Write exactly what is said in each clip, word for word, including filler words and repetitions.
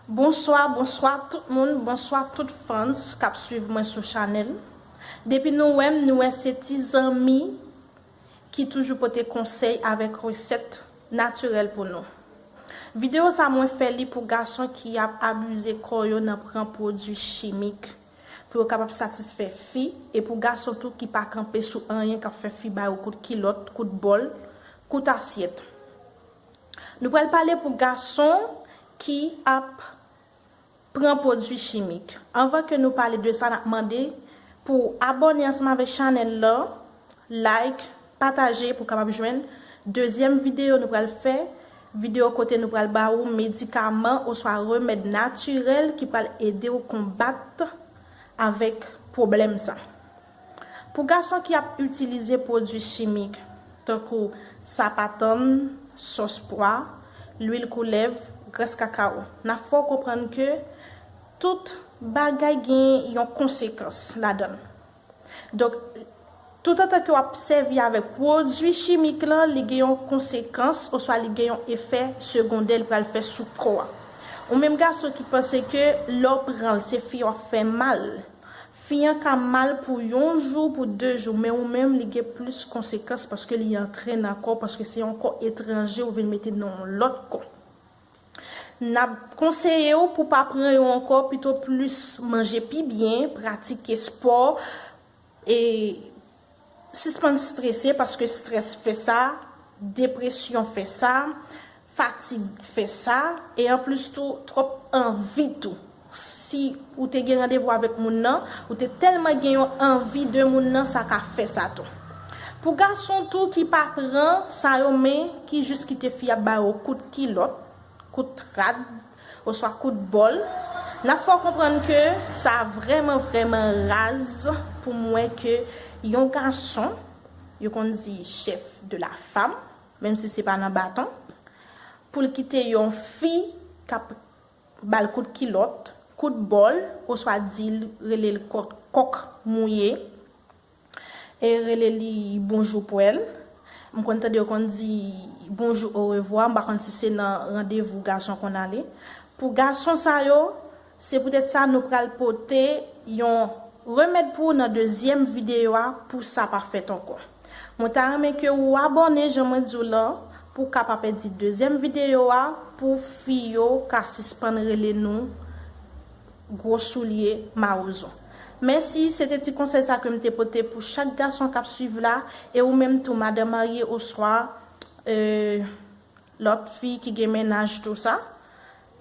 Bonswa, bonswa tout moun, bonswa tout fans k ap swiv mwen sou chanèl. Depi nou wè m, nou wè se ti zanmi ki toujou pote konsèy avèk resèt natirèl pou nou. Videyo sa mwen fè li pou gason ki ap abize kò yo nan pran pwodui chimik pou yo kapab satisfè fi, e pou gason tou ki pa kanpe sou anyen k ap fè fi ba yo kout kilòt, kout bòl, kout asyèt. Nou pral pale pou gason ki ap pran pwodui chimik. Anvan ke nou pale de sa, n ap mande pou abòne ansanm avèk chanèl la, like, pataje pou kapab jwenn dezyèm videyo nou pral fè, videyo kote nou pral ba ou medikaman oswa remèd natirèl ki pral ede w konbat avèk pwoblèm sa. Pou gason ki ap itilize pwodui chimik, tankou sapatann, sòs pwa, lwil koulèv, grès kakawo, n ap fè w konprann ke tout bagay gen yon konsekans ladan l. Donk, toutotan ke w ap sèvi avèk pwodui chimik lan, li gen yon konsekans oswa li gen yon efè segondè li pral fè sou kò a. Ou menm gason ki panse ke lè w pran l, se fi w ap fè mal. Fi an ka mal pou yon jou, pou de jou, men ou menm li gen plis konsekans paske li antre nan kò w, paske se yon kò etranje ou vin mete nan yon lòt kò. N ap konseye w pou pa pran yo ankò, pito plis manje pi byen, pratike spò, e sispann strese paske strès fè sa, depresyon fè sa, fatig fè sa, e anplis tou, twòp anvi tou. Si ou te gen randevou avèk moun nan, ou te tèlman gen yon anvi de moun nan, sa ka fè sa tou. Pou gason tou ki pa pran sa yo, men ki jis kite fi ap ba yo kout kilòt, kout rad, oswa kout bòl, n ap fè w konprann ke sa vrèman, vrèman raz pou m wè ke yon gason, yo konn di chef de la femme, menm si se pa nan baton, pou l kite yon fi k ap ba l kout kilòt, kout bòl, oswa di l, rele l kòk, kòk mouye, e rele li bonjou pwèl. M konn tande yo konn di bonjou, orevwa, m pa konn si se nan randevou gason konn ale. Pou gason sa yo, se poutèt sa nou pral pote yon remèd pou ou nan dezyèm videyo a pou sa pa fèt ankò. Mwen ta renmen ke ou abòne jan mwen di w lan pou w ka pa pèdi dezyèm videyo a, pou fi yo ka sispann rele nou gwo soulye mawozo. Mèsi, se te ti konsèy sa ke m te pote pou chak gason k ap swiv la, e ou menm tou, madanm marye oswa, e, lòt fi ki gen mennaj tou sa.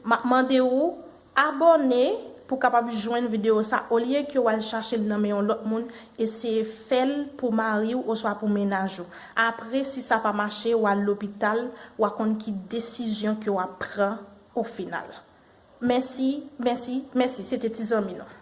M ap mande ou abòne pou w kapab jwenn videyo sa, olye ke w al chache l nan men yon lòt moun, eseye fè l pou mari w oswa pou mennaj ou. Apre, si sa pa mache, w al lopital, w a konn ki desizyon ke w ap pran o final. Mèsi, mèsi, mèsi. Se te ti zanmi nou.